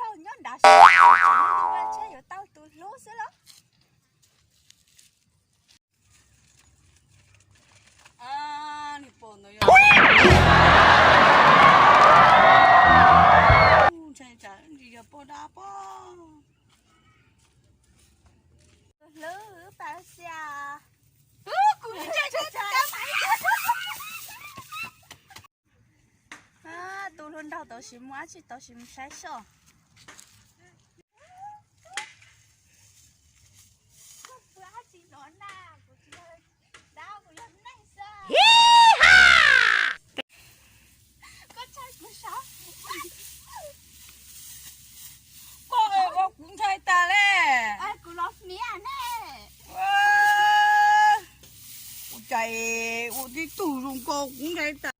raug nyob nrad, tsheb yuav tau tus hlub xwb los. Ntshai tsam tsis yog poj dab pob. Tus hlub pa xia. Tus hluas nraug tau sim mus dab tsi, tau sim mus saib soj. Koj es ua kuv ntshai tas li. Ua cas ua tib tug zoo nkaus kuv ntshai tas.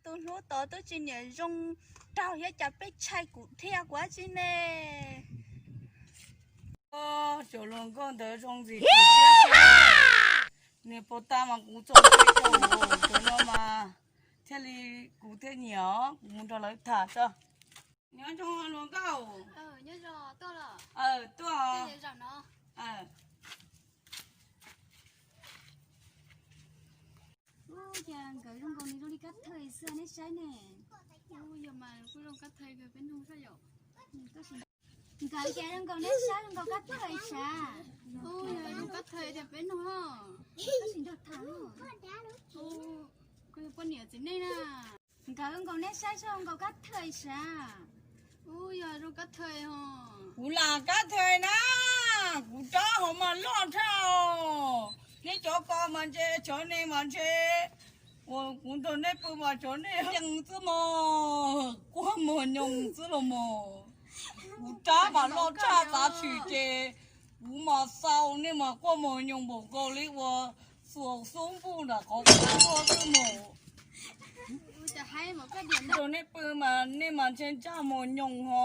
Tus hlub tod twb tsis niam zoo nraug thiab, cas pheej ntshai kuv thiab, kuv dab tsi ne. Cov hluas nkauj ntawd zoo ntxiv, niag puas tas mas kuv txom nyem, cov no mas thiaj li kuv thiaj nyiam os, kuv mus nrog lawv tham tso. Nyob zoo hluas nkauj. Tuaj. Ua cas nkawd zoo nkaus nws zoo li kab thawj xwb nej saib ne. Yog mas kuj zoo kab thawj kawg peb nug saib yom. Nkawd cas zoo nkaus nej saib zoo nkaus kab thawj sav. Ua yog zoo kab thawj tiag peb nug. Tab sis nrog tham. Kuv yog poj niam txiv neej na. Nkawd zoo nkaus nej saib zoo nkaus kab thawj sav. Ua yog zoo kab thawj ho. Kuv lam kab thawj na, kuv rab hauv mas loj tshaj. Nej cov ko mas ntshe, cov nej mas ntshe, uas kuv nrog nej pw mas cov nej yeej xwb mog, quaj mog nyoos xwb los mog. Kuv rab mas loj tshaj, tav sim ces kuv mas xaus nej mas quaj mog nyoos npaum nkaus li uas xuas xub npuj nram qhov kuv quaj xwb mog. Nrog nej pw mas nej mas ntshe ntsaj mog nyoos ho.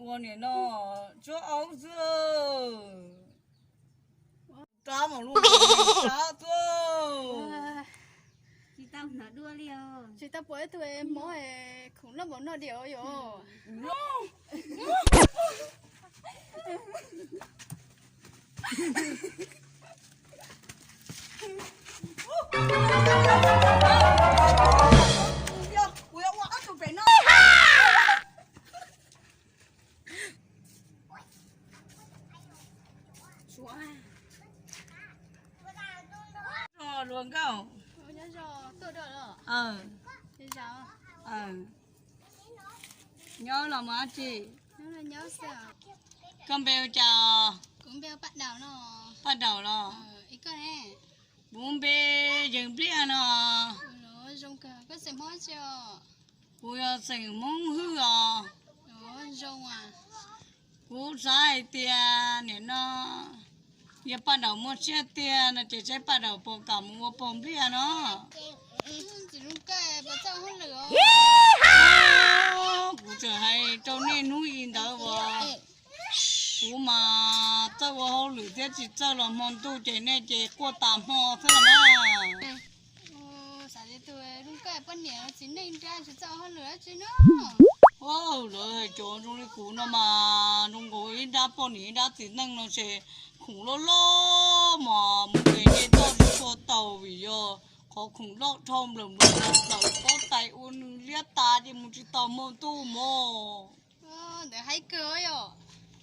Ua niam no, tsuab aub xwb. Rab mas lub rab xwb. Tsis tau pom ib tug mob khoom loj npaum no diam yom. Hluas nkauj. Nyob los mus dab tsi? Koj npe ua cas? Paj Daum los? Kuv npe Yees Npliaj no. Kuv yog xeem Hmoob Hwj os. Kuv xav hais tias nim no yog Paj Daum muaj siab tiag no ces saib Paj Daum puas kam mus ua pog Npliaj no. Kuv tseem hais rau nej hnub i ntawd uas kuv mas txawj ua hauj lwm thiab tsis txawj los hmo ntuj ces nej ces quaj tas hmo xwb los na. Lawv hais cov zoo li kuv no mas zoo nkaus ib nrab poj niam ib nrab txiv neej no ces khoom loj loj mas mus ces nce toj tsis tshua taus vim yog qhov khoom loj dhau nplawm nplawm nplawm pob tais ua nws liab tas ces mus tsis tau hmo ntuj mog.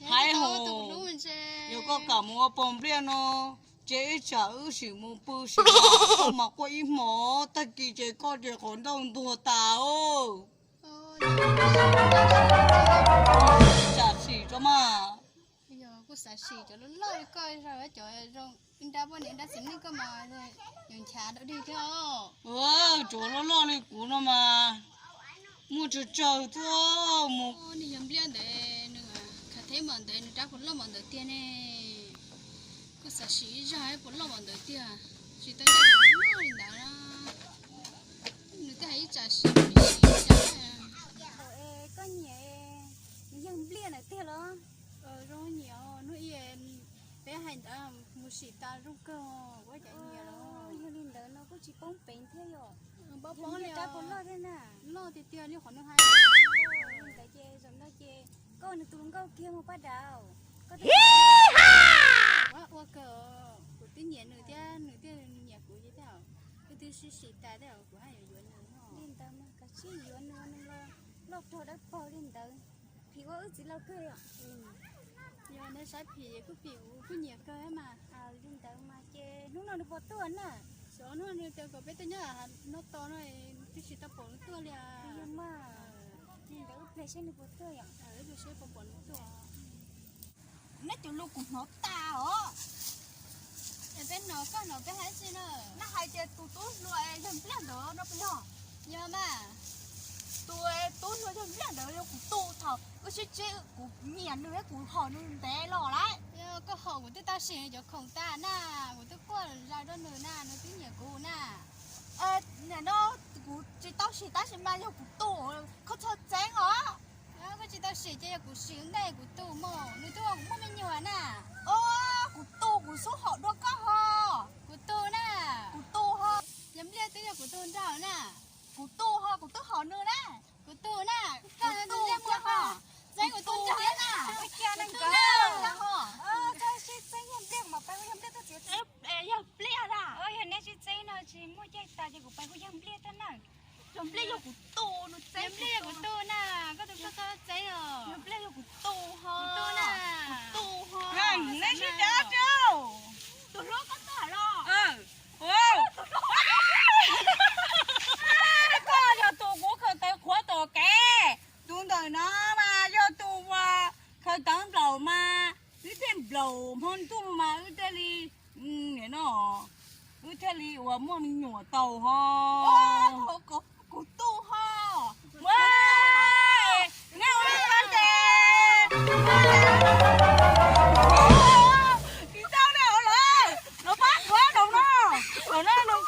Hais hos, yog koj kam mus ua pog Npliaj no ces ib tsam wb sim mus pw sim mas koj mas quaj ib hmos tag kis ces koj ces qhov nrauj ntuag tas. Tsam sim rau mas. Kuv xav sim cov loj loj li koj, cov zoo ib nrab poj niam ib nrab txiv neej koj mas ncav ncav dog dig thiab os. Cov loj loj li kuv no mas muaj tsawg tsawg thiab mus. Nws yog Npliaj ntawd, nws khav theb npaum ntawd, nws rab puas loj npaum ntawd tiag ne? Kuv xav sim ib zaug puas loj npaum ntawd tiag, tsis tau ncaj li ntawd. Nws twb hais ib tsam sim, sim ib tsam. Koj nyiam yawg Npliaj ntawd tiag los? Zoo nyiam, hnub ib peb Mus sim tas zoo kawg, kuv cov nyiam los. Yog li ntawd no kuj tsis poob peev thiab yom. Poob poob li rab puas loj thiab na. Loj tiag tiag li qhov nws hais. Li ntawd ces zaum no ces koj nws tus hluas nkauj kiag mus pab dav. Koj ua kawg, kuv twb nyiam nws thiab nws thiaj nyiam kuv thiab. Kuv twb sib sim tas thiab kuv haj yuav yuav nws. Li ntawd mas kav tsij yuav nws, nws los loj rog dawb paug li ntawd. Phim ua wb txiv laus kawg yom. Yog nej saib phim kuj phim, kuj nyiam kawg mas. Li ntawd mas ces hnub no nws puas tuaj na? Xyov hnub no nws tias kom peb tuaj nyob no tos no, twb tsis tau pom nws tuaj li. Yog mas, li ntawd wb ple saib nws puas tuaj yom. Wb ple saib puas pom nws tuaj. Neb cov lus kuv hnov tas os. Peb hnov, koj hnov peb hais tsi na? Neb hais tias tus tub hluas yawg Npliaj ntawd no puas yog? Yog mas. Tus tub hluas yawg Npliaj ntawd yog kuv tub, thaum wb sib tseeb kuv nyiam nws thiab kuv hom nws ntev los lawm. Yog koj hom kuv twb tau sim cov khoom tas na, kuv twb quaj zom zaws rau nws na, nws twb nyiam kuv na. Nim no kuv tsis tau sim tab sis mas yog kuv tub, koj txhob txeeb os. Koj tsis tau sim ces yog kuv sim ua ntej, kuv tub mog, nws twb ua kuv muaj me nyuam na. Kuv tub, kuv xub hom dua koj ho. Kuv tub na. Kuv tub ho. Yawg Npliaj twb yog kuv tub nraug na. Kuv tub ho, kuv twb hom nws na. Kuv tub na. Koj tub nraug ho. Txeeb kuv tub nraug na. Kuv tub na. Txhob sib txeeb, yawg Npliaj mas pab yawg Npliaj tuaj txiav txeeb. Yawg Npliaj na. Yog neb sib txeeb no tsis muaj caij tas ces kuv pab yawg Npliaj tuaj na. Yawg Npliaj yog kuv tub, nws txeeb, yawg Npliaj yog kuv tub na, koj tus koj txhob txeeb os. Yawg Npliaj yog kuv tub ho. Kuv tub na. Kuv tub ho. Neb sib txeeb. Tus hlob koj tuaj los? Koj yog tus kuv khaws tawv qhuav tom kev, tus ntawm no mas yog tus uas khaws tawv nplaum mas, wb thiaj nplaum hmo ntuj mas wb thiaj li, no, wb thiaj li uas muaj me nyuam tau ho. Kuv tub ho. Neb ua li ko ces tsis tau li os lawm, los pab kuv no, no, no, no, no.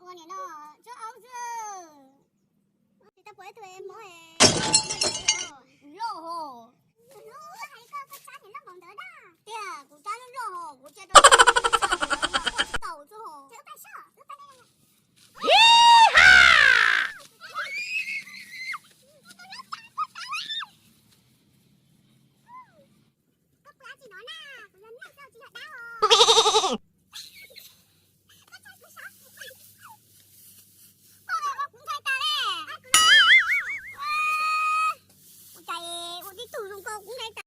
Ua niam no, tsuab aub xwb. Tsis tau pom ib tug mob loj ho. Tiag, kuv tsab loj loj ho, kuv cia rau koj tsis tau xwb ho. Koj pw dab tsi no na, kuv yog neeg tsis yog dab os. Koj tsis kuv sov, koj kuv ntshai tas li. Ua cas ua tib tug zoo nkaus kuv ntshai tas.